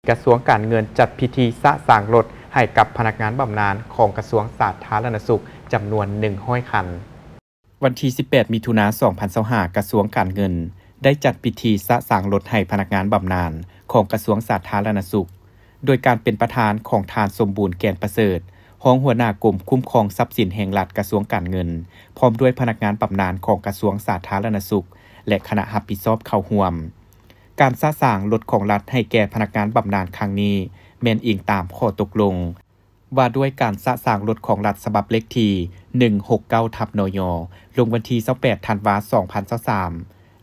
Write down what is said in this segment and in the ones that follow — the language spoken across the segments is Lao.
ກະຊວງການເງິນຈັດພິທີສະສາງລົດໃຫ້ກັບພະນັກງານບຳນານຂອງກະຊວງສາທາລະນະສຸກ ຈຳນວນໜຶ່ງຮ້ອຍຄັນ. ວັນທີສິບແປດ ມິຖຸນາ ສອງພັນຊາວຫ້າ ກະຊວງການເງິນໄດ້ຈັດພິທີສະສາງລົດໃຫ້ພະນັກງານບຳນານຂອງກະຊວງສາທາລະນະສຸກ ໂດຍການເປັນປະທານຂອງທ່ານ ສົມບູນ ແກ່ນປະເສີດ ຮອງຫົວໜ້າກົມຄຸ້ມຄອງຊັບສິນແຫ່ງລັດ ກະຊວງການເງິນ ພ້ອມດ້ວຍພະນັກງານບຳນານຂອງກະຊວງສາທາລະນະສຸກ ແລະ ຄະນະຮັບຜິດຊອບເຂົ້າຮ່ວມ. ການສະສາງລົດຂອງລັດໃຫ້ແກ່ພະນັກງານບຳນານຄັ້ງນີ້ ແມ່ນອີງຕາມຂໍ້ຕົກລົງ ວ່າດ້ວຍການສະສາງລົດຂອງລັດ ສະບັບເລກທີ ໜຶ່ງຫົກເກົ້າ ທັບ ນຍ ລົງວັນທີ ຊາວແປດ ທັນວາ ສອງພັນຊາວສາມ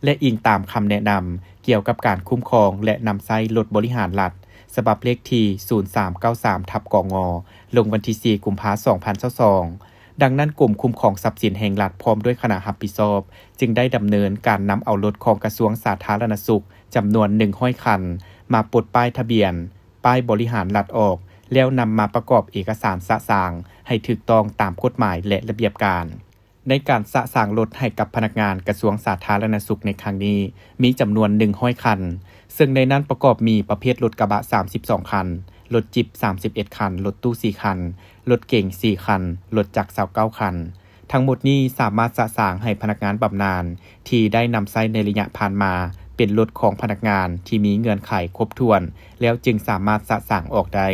ແລະ ອີງຕາມຄຳແນະນຳກ່ຽວກັບການຄຸ້ມຄອງ ແລະ ນຳໃຊ້ລົດບໍລິຫານລັດ ສະບັບເລກທີ ສູນສາມເກົ້າສາມ ທັບ ກງ ລົງວັນທີ ສີ່ ກຸມພາ ສອງພັນຊາວສອງ. ດັ່ງນັ້ນ, ກົມຄຸ້ມຄອງຊັບສິນແຫ່ງລັດ ພ້ອມດ້ວຍຄະນະຮັບຜິດຊອບ ຈຶ່ງໄດ້ດຳເນີນການນຳເອົາລົດຂອງກະຊວງສາທາລະນະສຸກ ຈຳນວນໜຶ່ງຮ້ອຍຄັນ ມາປົດປ້າຍທະບຽນ, ປ້າຍບໍລິຫານລັດອອກ ແລ້ວນຳມາປະກອບເອກະສານສະສາງໃຫ້ຖືກຕ້ອງຕາມກົດໝາຍ ແລະ ລະບຽບການ. ໃນການສະສາງລົດໃຫ້ກັບພະນັກງານກະຊວງສາທາລະນະສຸກໃນຄັ້ງນີ້ ມີຈຳນວນໜຶ່ງຮ້ອຍຄັນ, ເຊິ່ງໃນນັ້ນປະກອບມີປະເພດລົດກະບະສາມສິບສອງຄັນ, ລົດຈິບສາມສິບເອັດຄັນ, ລົດຕູ້ສີ່ຄັນ, ລົດເກັງສີ່ຄັນ, ລົດຈັກຊາວເກົ້າຄັນ. ທັງໝົດນີ້ສາມາດສະສາງໃຫ້ພະນັກງານບຳນານທີ່ໄດ້ນຳໃຊ້ໃນໄລຍະຜ່ານມາ ເປັນລົດຂອງພະນັກງານທີ່ມີເງື່ອນໄຂຄົບຖ້ວນ ແລ້ວຈຶ່ງສາມາດສະສາງອອກໄດ້.